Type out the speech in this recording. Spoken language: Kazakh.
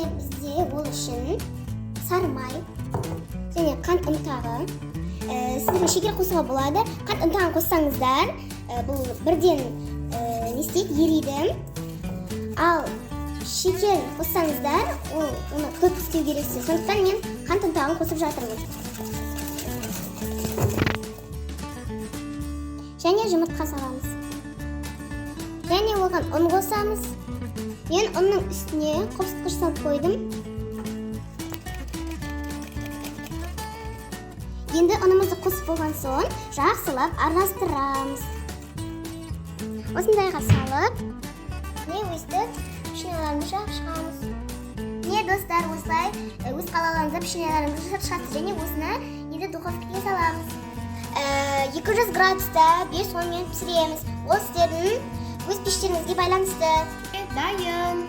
Және бізде ол үшін сары май және қант ұнтағы. Сіздерге шекер қосуға болады. Қант ұнтағын қоссаңыздар, бұл бірден не істейді, ериді. Ал шекер қоссаңыздар, ол оны көп істеу керексіз. Сондықтан мен қант ұнтағын қосып жатырмын. Және жұмыртқа саламыз. Және оған ұн қосамыз. Мен ұнның үстіне қопсытқыш салып қойдым. Енді ұнымызды қосып болған соң жақсылап араластырамыз. Осындайға салып, міне өстіп печеньелерімізді жағып шығамыз. Міне достар, осылай өз қалауларыңызда печеньелерімізді жасап шығасыз. Және осыны енді духовкаға саламыз. 200 градуста 5-10 минут пісіреміз. Ол сіздердің өз пештеріңізге байланысты. Дайын.